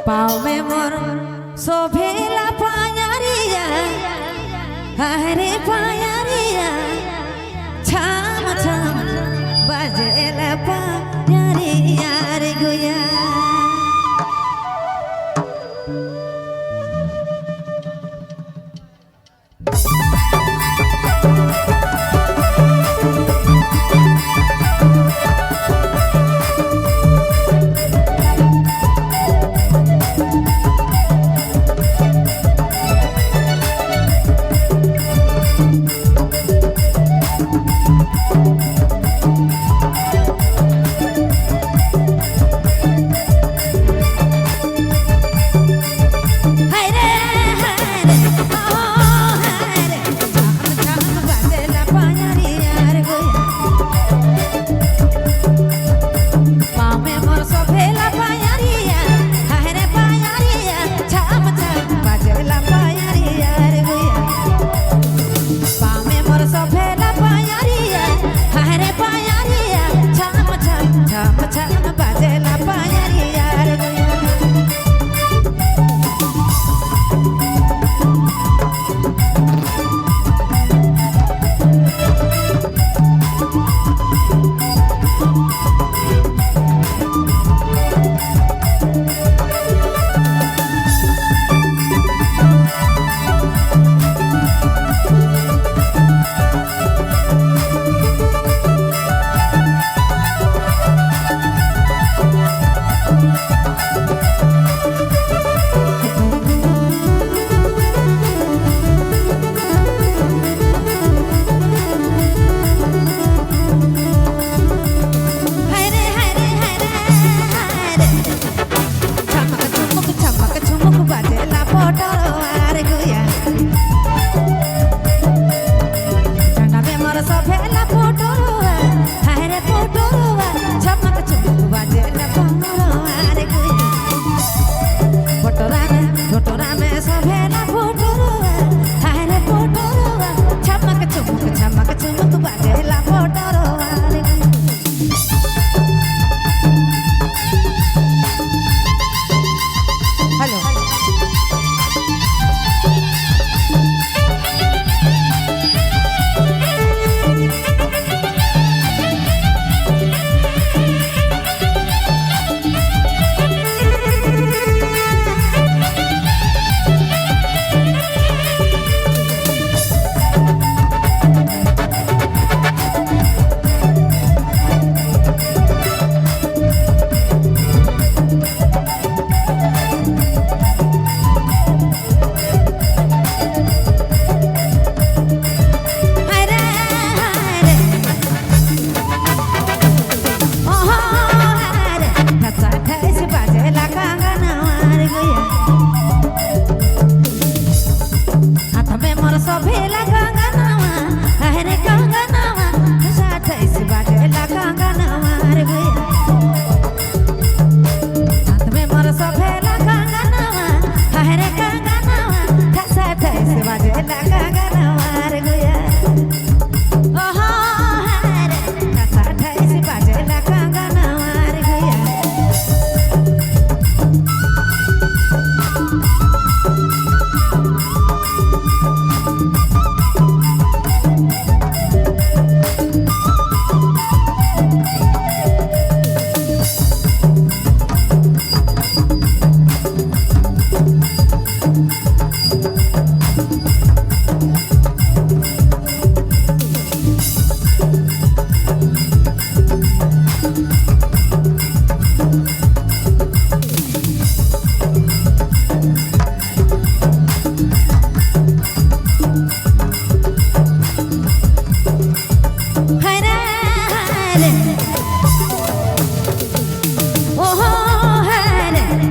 पाँव में मोर शोभेला पायरिया, हरे पायरिया, छाम छाम बजेला पायरिया रे गुया।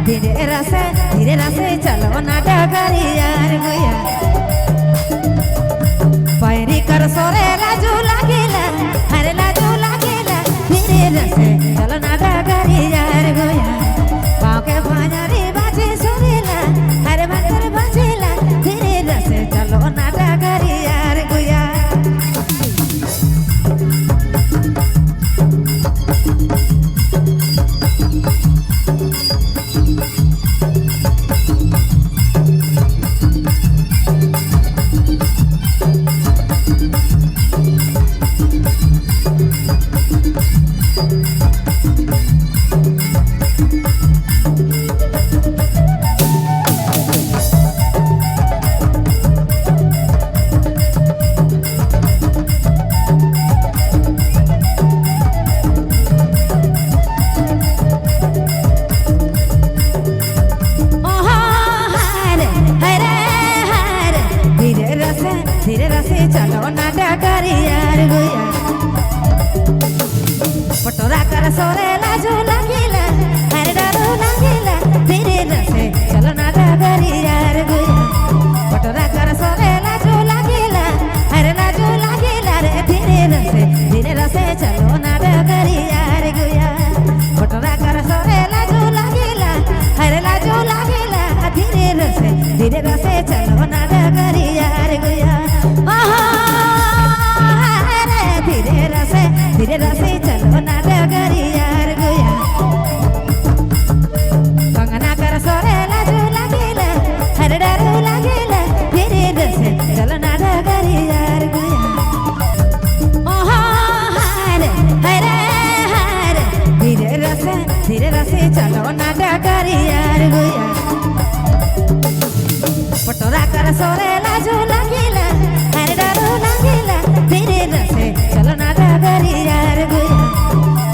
धीरे रसे चलो ना डगरिया गुया, पैरी कर सोरे लाजू लागेला, हरे लाजू लागेला। धीरे रसे चलो ना डगरिया गुया, पाँव के भांजरी बाजे सुरेला, हरे भांजर बाजेला। धीरे रसे चलो ना डगरिया गुया। सोरे लाजू लागिला हरे डरो लागिला धीरे रसे चलो ना डगरिया रे गुया। पटोरा कर सोरे लाजू लागिला हरे लाजू लागिला रे धीरे रसे चलो ना डगरिया रे गुया। पटोरा कर सोरे लाजू लागिला हरे लाजू लागिला धीरे रसे चलो ना डगरिया रे गुया। आहा रे धीरे रसे चलो ना डगरिया रे गुया। कंगना कर सोरे लाजू लागिला हरे डरू लागिला धीरे रसे चलो ना डगरिया रे गुया। ओहा हरे हरे हरे धीरे रसे चलो ना डगरिया रे गुया। पटोरा कर सोरे लाजू लागिला हरे डरू लागिला धीरे रसे चलो ना डगरिया रे गुया।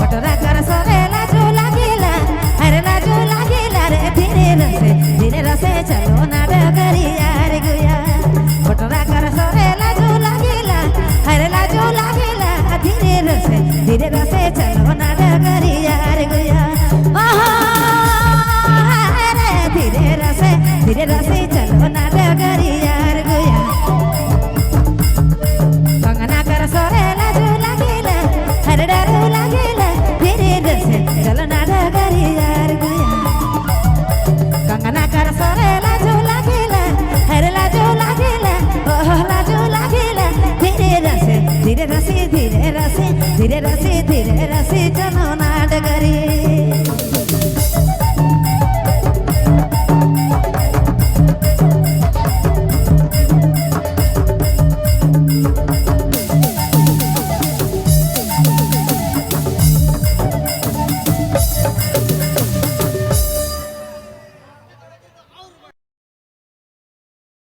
पटोरा कर सोरे लाजू लागिला हरे लाजू लागिला रे धीरे रसे चलो ना डगरिया रे गुया। पटोरा कर सोरे लाजू लागिला हरे लाजू लागिला धीरे रसे चलो ना डगरिया रे गुया। आहा रे धीरे रसे चलो ना डगरिया रे गुया। कंगना कर सोरे लाजू लागिला हरे डरू लागिला धीरे रसे चलो ना डगरिया रे गुया। कंगना कर सोरे लाजू लागिला हरे लाजू लागिला ओह लाजू लागिला धीरे रसे धीरे रसे धीरे रसे धीरे रसे धीरे रसे चलो ना डगरिया।